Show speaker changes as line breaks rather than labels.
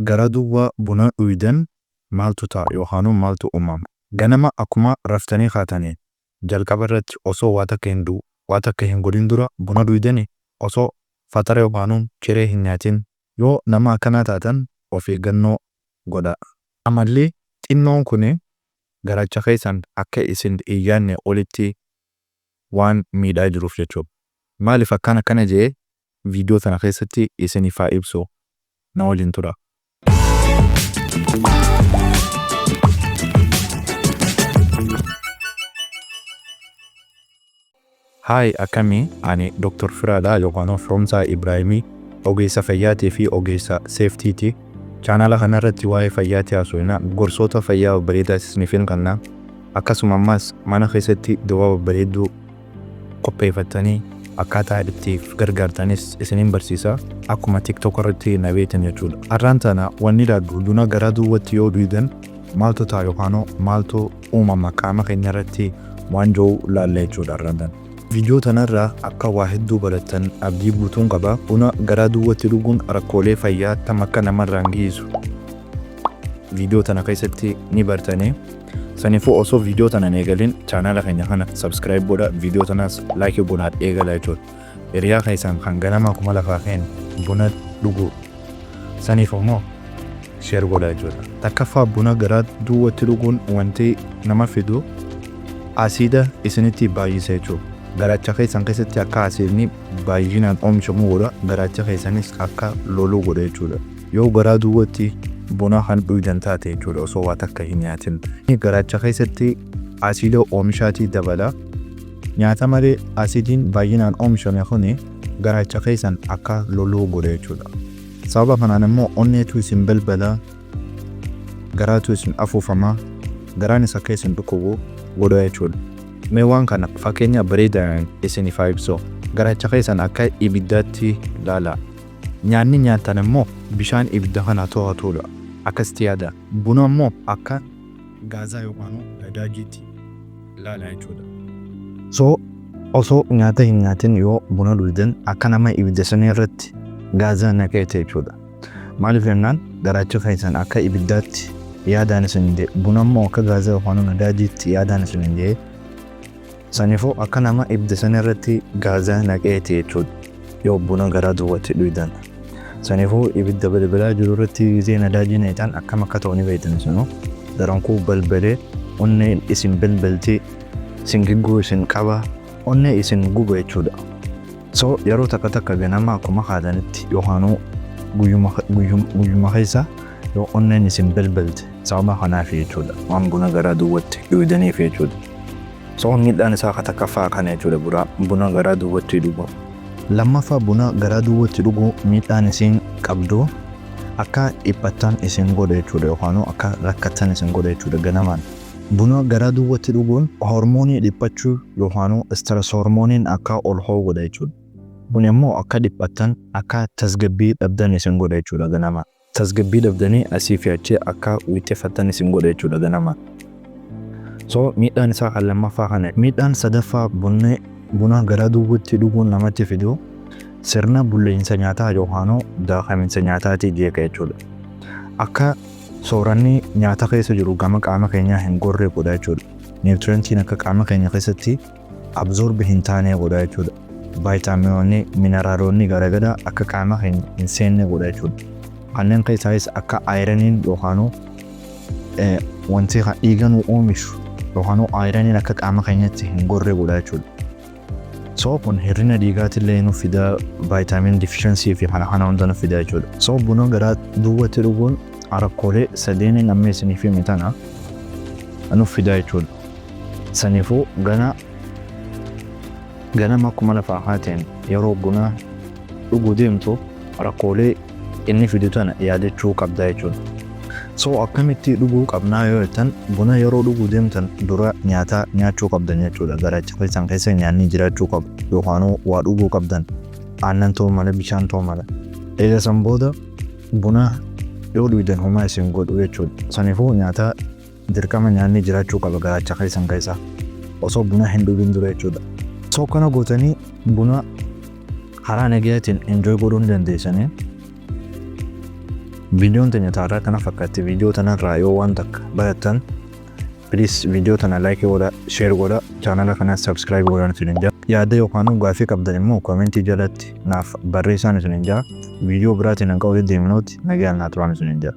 Garaa duwwaa buna dhuydan maaltu ta'a yookaanuu maaltu uumama? Ganama akkuma raftanii kaataniin jalqaba irratti osoo waa takka hin waa takka hin godhin dura buna dhuydanii? Osoo faxara yookaanuu ciree hin nyaatin? Yoo nama akkanaa taatan of eeggannoo godhaa. Amalli xinnoon kuni garaacha keessan akka isin hin yaadne olitti waan miidhaa jiruuf jechuudha. Maaliif akkaan akkana je'e viidiyoo tana keessatti isiniif haa ibsu na waliin tura. Hi, akkami? Ani Dr. Firaadha yookaan Firoomsaa Ibraahimii, ogeessa fayyaatii fi ogeessa safety'ti. Chaanaala kanarratti waa'ee fayyaati haasofna, gorsoota fayyaa babbareedaa isiniif hin kenna. Akkasuma ammas mana keessatti dawaa babbareedduu qopheeffattanii akkaataa itti gargaartanis isiniin barsiisa. Akkuma TikTok irratti na beektan jechuudha. Har'aan tana wanni ilaallu buna garaa duwwaatti yoo dhuydan maaltu ta'a yookaan maaltu uumama qaama keenya irratti waan jiru laalla jechuudha har'aan tana. Viidiyoo tanarraa akka waa hedduu barattan abdii guutuun qaba. Buna garaa duwwaatti dhuguun rakkoolee fayyaa tam akka namarraan geessu viidiyoo tana keessatti ni bartanii. Saniifuu osoo viidiyoo tana hin eegalin chaanaala keenya kana subscribe godha, viidiyoo tanaas like godhaa eegala jechuudha. Hiriyaa keessan kan ganama akkuma lafaa keen buna dhugu saniif immoo share godha jechuudha. Takkaffaa, buna garaa duwwaatti dhuguun wanti nama fidu asiida isinitti baay'isa jechuudha. Garaacha keessan keessatti akka asiidni baay'inaan oomishamu godha. Garaacha keessanis akka loluu godha jechuudha. Yoo garaa duwwaatti buna kan dhuydan taate jechuudha, osoo waa takka hin nyaatin. Garaacha keessatti asiida oomishaatii dabala. Nyaata malee asiidiin baay'inaan oomishame kuni garaacha keessan akka loluu godha jechuudha. Sababa kanaan immoo onneetu isin balbala, garaatu isin afuufama, garaanis akka isin dhukkubu godha jechuudha. Mee waan kana fakkeenya bareedaadhaan isiniif haa ibsu. Garaacha keessan akka ibiddaatti ilaalaa. Nyaanni nyaattan immoo bishaan ibidda kana to'atudha. Akkasitti yaada. Buna immoo akka gaazaa yookaan nadaajiitti ilaala jechuudha. So osoo nyaata hin nyaatin yoo buna dhugdan akka nama ibidda sana irratti gaazaa naqeeti jechuudha. Maaliif jennaan, garaacha keessan akka ibiddaatti yaadaan isin hin jedhe. Buna immoo akka gaazaa yookaan nadaajiitti yaadaan isin hin jedhe. Saniifuu akka nama ibidda sana irratti gaazaa naqeeti jechuudha. Yoo buna garaa duwwaatti dhugdan. Saniifuu ibidda balbalaa jiru irratti gizee nadaajii naqxan akkam akka ta'u ni beektan isinuu. Darankuu balbalee, onneen isin balbalti, singigguu isin qaba, onnee isin guba jechuudha. So yeroo takka takka ganama akkuma kaatanitti yookaan guyyuma keessa yoo onneen isin balbalte sababa kanaaf jechuudha. Waan buna garaa duwwaatti dhugdaniif jechuudha. So miidhaan isaa ka takkaffaa kana jechuudha, buna garaa duwwaatti dhuguu. Lammaffaa, buna garaa duwwaatti dhuguu miidhaan isin qabdu akka dhiphattan isin godha jechuudha yookaan akka rakkattan isin godha jechuudha ganamaan. Buna garaa duwwaatti dhuguun hormoonii dhiphachuu yookaan stress hormooniin akka ol ka'u godha jechuudha. Kun immoo akka dhiphattan, akka tasgabbii dhabdan isin godha jechuudha ganamaan. Tasgabbii dhabdanii asii fi achi akka wixxeeffattan isin godha jechuudha ganamaan. So miidhaan isaa kan lammaffaa kana. Miidhaan sadaffaa bunni buna garaa duwwaatti dhuguun namatti fidu sirna bulleensa nyaataa yookaan daakaminsa nyaataatii jeeqa jechuudha. Akka sooranni nyaata keessa jiru gama qaama keenyaa hin gorre godha jechuudha. Nutrientiin akka qaama keenya keessatti absorb hin taane godha jechuudha. Vaayitaaminoonni, mineraalonni garaagaraa akka qaama keenya hin seenne godha jechuudha. Kanneen keessaayis akka ironiin yookaan wanti dhiiga nu oomishu yookaan ironiin akka qaama keenyatti hin gorre godha jechuudha. So kun hir'ina dhiigaatillee nu fida, vitamin deficiency fi kana kana hunda nu fida jechuudha. So buna garaa duwwaatti dhuguun rakkoolee sadeeniin amma isiniif hime tana nu fida jechuudha. Saniifuu ganama akkuma lafaa kaateen yeroo buna dhuguu deemtu rakkoolee inni fidu tana yaadachuu qabda jechuudha. So akkamitti dhuguu qabnaa yoo jettan, buna yeroo dhuguu deemtan dura nyaata nyaachuu qabdan jechuudha. Garaacha keessan keessa nyaanni jiraachuu qabu yookaan waa dhuguu qabdan. Aannan ta'uu mala, bishaan ta'uu mala. Eega san booda buna yoo dhugdan homaa isin godhu jechuudha. Saniifuu nyaata dirqama nyaanni jiraachuu qaba garaacha keessan keessa osoo buna hin dhugin dura jechuudha. So kana gootanii buna karaa nagayaatiin enjoy godhuu ni dandeessanii. Viidiyoon teenya taarraa kana fakkaatti. Viidiyoo tanarraa yoo waan takka barattan, please viidiyoo tana like godha, share godha, chaanala kanas subscribe godhaa isinin jaa. Yaada yookaan gaaffii qabdan immoo commentii jalatti naaf barreessaan isinin jaa. Viidiyoo biraatiin hanga walitti deemnuutti nagaan naa turaan isinin jaa.